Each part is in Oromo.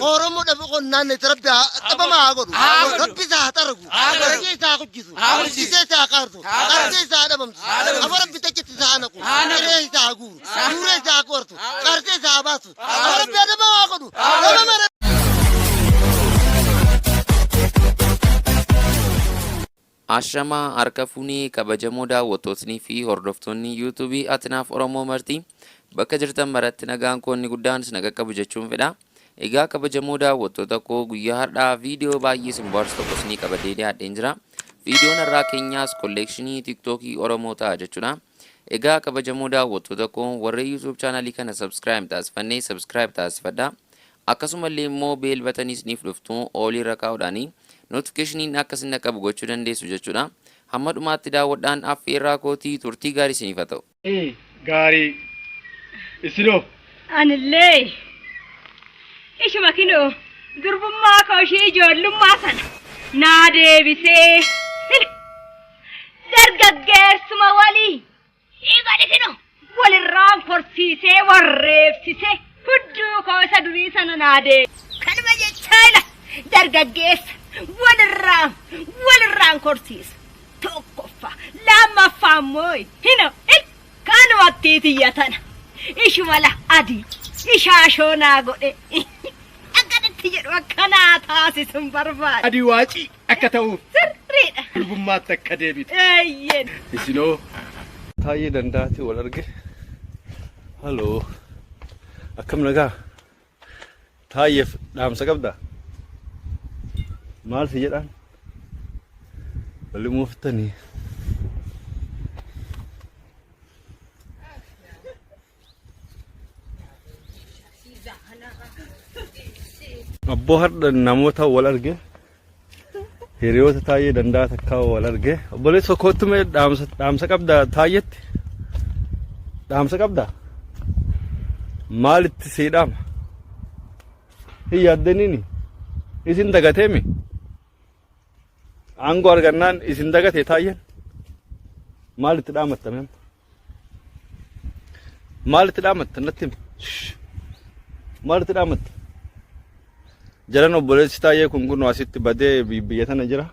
Oromoo dhabe qonnaan itti rabbi dhabama haa godhu. Rabbi isaa haa xaragu. Darajee isaa haa guddisu. Guddisee isaa haa qaarsu. Qarsee isaa haa dhabamsu. Afa rabbi tachitti isaa haa naqu. Ciree isaa haa guuru. Guuree isaa haa qortu. Qarsee isaa haa baasu. Afa rabbi dhabama haa godhu. Dhabama Ashamaa harka fuunee kabajamoo daawwattootni fi hordoftoonni YouTube Atinaaf Oromoo marti bakka jirtan maratti nagaan koo inni guddaan isin qaqqabu jechuun fedha. Egaa kabajamoo daawwattoota koo guyyaa har'aa viidiyoo baay'ee isin bohaarsu tokko isinii qabadhee dhiyaadheen jira. Viidiyoon har'aa keenyaas kolleekshinii TikTokii Oromoo ta'a jechuudha. Egaa kabajamoo daawwattoota koo warreen YouTube chaanalii kana subscribe taasifannee subscribe taasifadha. Akkasumallee immoo beel batanii isiniif dhuftu oolii irra kaa'uudhaani notificationin akka isin dhaqqabu gochuu dandeessu jechuudha. Hamma dhumaatti daawwadhaan affeerraa kootii turtii gaarii isiniif haa ta'u. Gaarii. Isinoo? Anillee ishuma kinoo durbummaa koo ishii ijoollummaa sana naa deebisee dargaggeessuma walii Dhiiga dhiqino walirraan korsiisee warreebsisee hudduu koo isa durii sana naa dee. Kanuma jechaa ila dargaggeessa walirraan walirraan korsiisa. Tokkoffaa lammaffaa immoo hino kanumatti tiyya tana ishuma la adii ishaashoo naa godhe akkanatti jedhu akkanaa taasisun barbaada. Adii waacii akka ta'uuf. Sirriidha. Durbummaatti akka deebitu. Eeyyeen. Isinoo. Taayyee Danda'aatiin wal arge. Haloo. Akkam nagaa? Taayyeef dhaamsa qabdaa? Maal si jedhaan? Wali muuftanii. Abboo har'a namoota wal arge hiriyoota Taayyee Danda'aa takkaa wal arge obboleessa kootti mee dhaamsa dhaamsa qabda Taayyetti dhaamsa qabda maalitti sii dhaama hin yaaddeniini isin dagateemi Aangoo argannaan isin dagate Taayyeen maal itti dhaamatta mee amma? Maal itti dhaamatta natti himi. Shh. Maal itti dhaamatta? Jaran obboleessi Taayyee kun kunoo asitti badee biyya tana jira.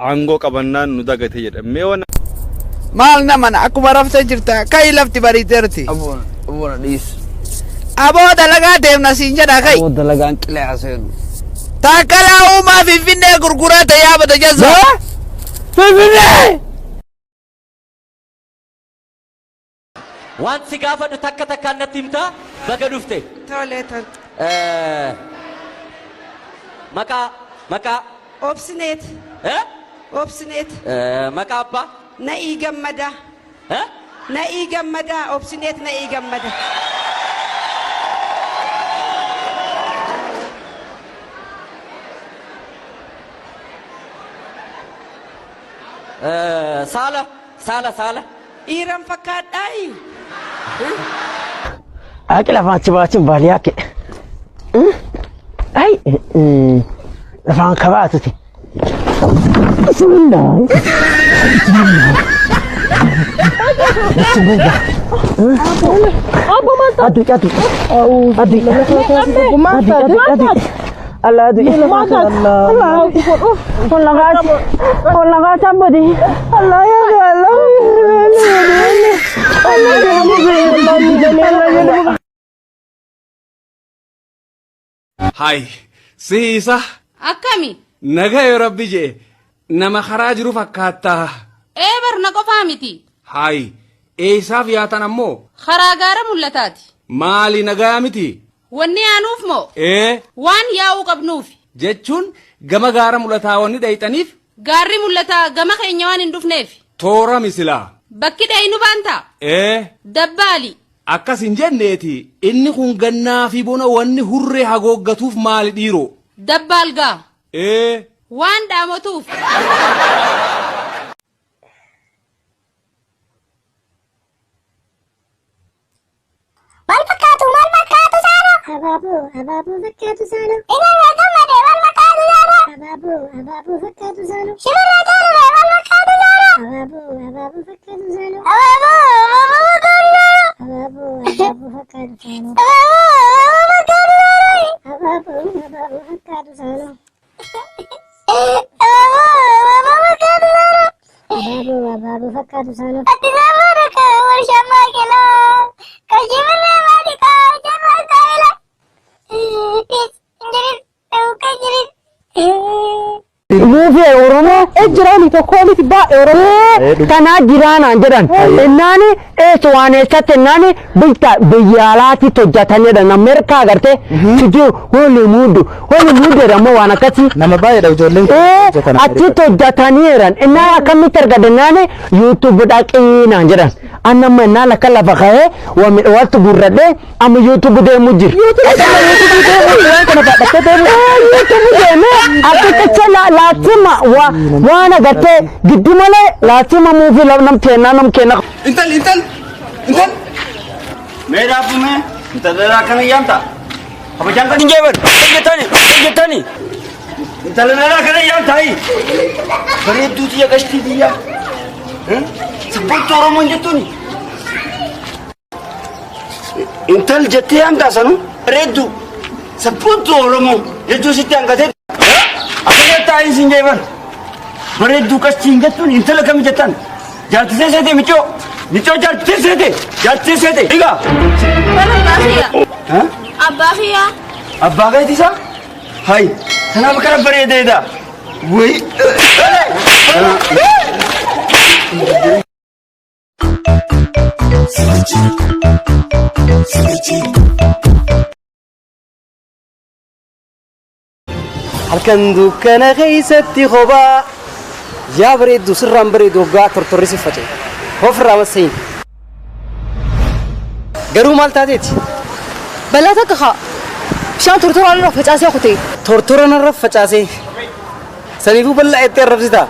Aangoo qabannaan nu dagate jedha. Mee waan Maal namana akkuma raftee jirta ka'i lafti bariiteerti. Aboo aboo na dhiis. Aboo dalagaa deemna siin jedha ka'i. Aboo dalagaan qilee haa seenu. Taakkalaa Uumaa Finfinnee gurgurate yaabata jazza. Finfinnee! Waan si gaafadhu takka takkaan natti himtaa baga dhufte. Tole tole. Maqaa maqaa. Obsineet. Eh? Obsineet. Maqaa abbaa. Na'ii Gammadaa. Eh? Na'ii Gammadaa. Obsineet Na'ii Gammada. Saala saala saala. Dhiiran fakkaadhaayi? Aqi lafaan achi baachuun baadiyyaa kee. Ay lafaan kabaatuti. Bismillah. Bismillah. Adu adu. Adu. Adu adu adu. Allah adu. Allah. Allah tambodi. Allah ya Allah. Allah. Hay, siisa. Akkami? Naga yoo rabbi je'e nama karaa jiru fakkaattaa. Ee bar na qofaa miti. Hay, eessaaf yaatan ammoo? Karaa gaara mul'ataati. Maali nagaya miti? Wanni yaanuuf moo? Ee. Waan yaa'uu qabnuufi. Jechuun gama gaara mul'ataa wanni dhayxaniif? Gaarri mul'ataa gama keenya waan hin dhufneefi. Toora misilaa. Bakki dhaynu baantaa? Ee. Dabbaali. Akkas hin jenneeti inni kun gannaa fi bona wanni hurree hagooggatuuf maali dhiiroo? Dabbaal gaa. Ee. Waan dhaamotuuf. Wal fakkaatu maal fakkaatu saano? Abaaboo abaaboo fakkaatu saano. Inarraa gammade wal fakkaatu saano. Abaaboo abaaboo fakkaatu saano. Shimirree jaarree wal fakkaatu saano. Abaaboo abaaboo fakkaatu saano. Abaaboo abaaboo fakkaatu saano. Abaaboo abaaboo fakkaatu saano. Abaaboo abaaboo fakkaatu. fakkaatu isaanoo. Ati sabaadha ka warshaa maaqelaa. Kan shimirree maalikaa hojjetaa saayila. Injirit ta'uu jirit. Muufii Oromoo ejjiraani tokko miti baay'ee Oromoo kanaa jiraanaan jedhan innaani eessa waan eessatti innaani biyya biyya alaatti hojjetan jedhan Ameerikaa agartee fiduu Hollywood Hollywood jedhamu waan akkasii. Nama baay'eedha ijoolleen Ee achitti hojjetanii jiran innaan akkamitti argatan innaani YouTube dhaqii naan jedhan annamma innaan akka lafa ka'ee waltu gurradhee amma YouTube deemu jira. YouTube deemee akka laatima waan agartee giddu malee laatima muufii nam kennaa nam kennaa. Intal intal intal. Mee daabbuu mee intala akkana yaamta. Kabajaan kan hin jeeban. Hojjetani hojjetani. Intala dhalaa akkana yaamta ayi. Bareedduu tiyya qashtii tiyya. Sabboontuu Oromoon jettuuni. Intal jettee yaamtaa sanu bareedduu sabboontuu Oromoo jechuu sitti hanqatee. Akka jettaa ayi sin jeeban. Bareedduu qashtii hin jettuun intala kami jettan. Jaartisee seete micoo. Micoo jaartisee seete. Jaartisee seete. Egaa. Abbaa kiyya. Abbaa kiyya. Abbaa keeti isaa? Hay. Kanaaf akkana bareedeedha. Wayi. Halkan dukkana keessatti kophaa yaa bareeddu sirraan bareedu hoggaa tortorri si faca'e. Ofirraa masseen. Garuu maal taateeti? Balaa takka kaa. Bishaan tortoraa irra facaasee kutee. Tortora narra facaasee. Saniifuu bal'aa jettee arrabsitaa?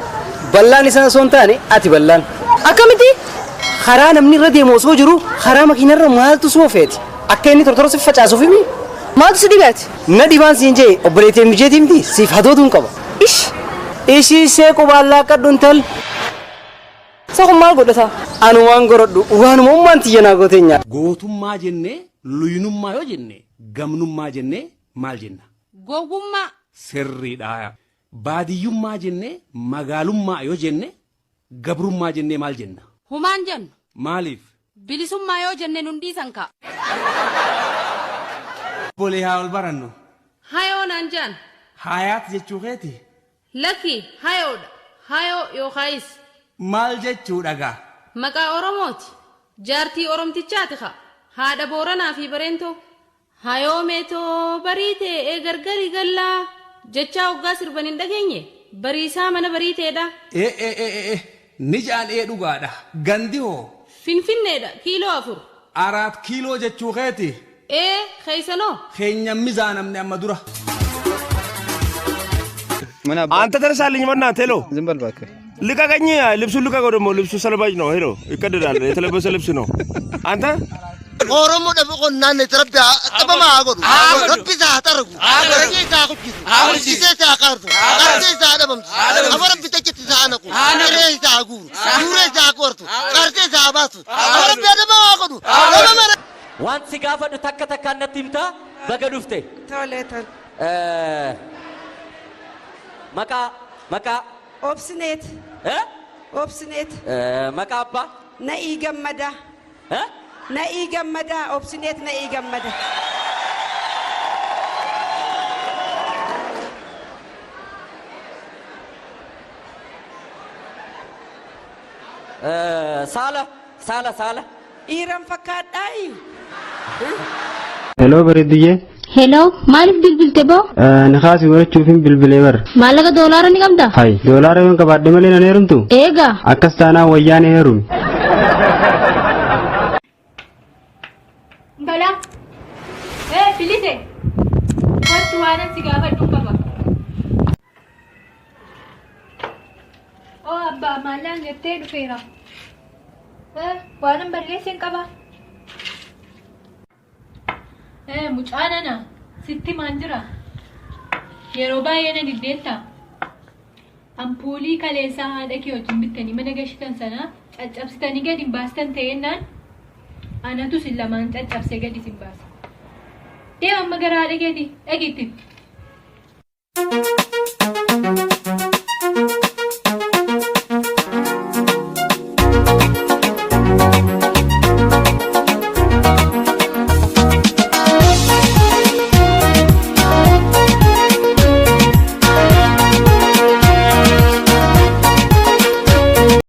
Ballaan isaan osoo hin taane ati ballaan. Akkamitti? Karaa namni irra deemu osoo jiru karaa makiinarra maaltu si oofeeti? Akka inni tortora si facaasuuf himi? Maaltu si dhibeeti? Na dhibaan siin jee obboleettii mijeetii miti siif hadootuun qaba. Ish! Ishii ishee qubaan laaqqadhu intal. Isa kun maal godhata? Anu waan gorodhu waanuma ummaan tiyya naa gootee nyaadha. Gootummaa jennee, luynummaa yoo jenne, gamnummaa jennee maal jenna? Gowwummaa. Sirriidha. Baadiyyummaa jennee, magaalummaa yoo jenne, gabrummaa jennee maal jenna? Humaan jennu. Maaliif? Bilisummaa yoo jenne nun dhiisan kaa. Obbolee haa wal barannu. Hayoo naan je'an. Haayaat jechuu keeti? Lakki, hayoodha. Hayoo yookaayis. Maal jechuudha gaa? Maqaa Oromooti. Jaartii Oromtichaati kaa. Haadha Booranaa fi Bareentoo. Hayoo meetoo bariite ee gargari gallaa jechaa hoggaa sirban hin dhageenye? Bariisaa mana bariiteedha. Ee ee ee ee ni ja'an ee dhugaadha. Gandi hoo? Finfinneedha kiiloo 4. Araat kiiloo jechuu keeti? Ee keessanoo? Keenya mizaanamne amma dura. አንተ ተነሳልኝ በእናትህ ሄሎ። ዝም በል እባክህ። ልቀቀኝ። ልብሱን ልቀቀው። ደግሞ ልብሱ ሰልባጅ ነው። ሄሎ ይቀደዳል። የተለበሰ ልብስ ነው። አንተ Oromoo dhabe qonnaan itti rabbi dhabama haa godhu. Rabbi isaa haa xaragu. Ragee isaa haa guddisu. Guddisee isaa haa qaarsu. Qarsee isaa haa dhabamsu. Afa rabbi tachitti isaa haa naqu. Ciree isaa haa guuru. Guuree isaa haa qortu. Qarsee isaa haa baasu. Afa rabbi dhabama haa godhu. Dhabama. Waan si gaafadhu takka takkaan natti himtaa baga dhufte. Tole tole. Maqaa maqaa. Obsineet. Eh? Obsineet. Maqaa abbaa. Na'ii gammadaa. Eh? Na'ii gammadaa. Obsineet na'ii gammadaa. Saala saala saala. Dhiiran fakkaadhaayi. Heloo bareedduyyee. Hello, maaliif bilbilte boo? Nikaasi godhachuufin bilbilee bar. Maallaqa doolaara ni qabdaa? Hay, doolaara yoon qabaadhe malee nan heerumtu? Eegaa. Akkas taanaan wayyaanee heerumi. Intala. Ee bilise. Kottu waanan si gaafadhu qaba. Oo abbaa maallaan jettee dhufeera. Ee waanan balleesse hin qaba. Ee mucaa nana sitti maan jira. Yeroo baay'ee na diddeetta. Ampuulii kaleessaa haadha kee wajjin bittanii mana gashitan sana caccabsitanii gadi hin baastan ta'ennaan anatu isin lamaan caccabsee gadi isin baasa. Deem amma gara haadha keetii dhaqiitti.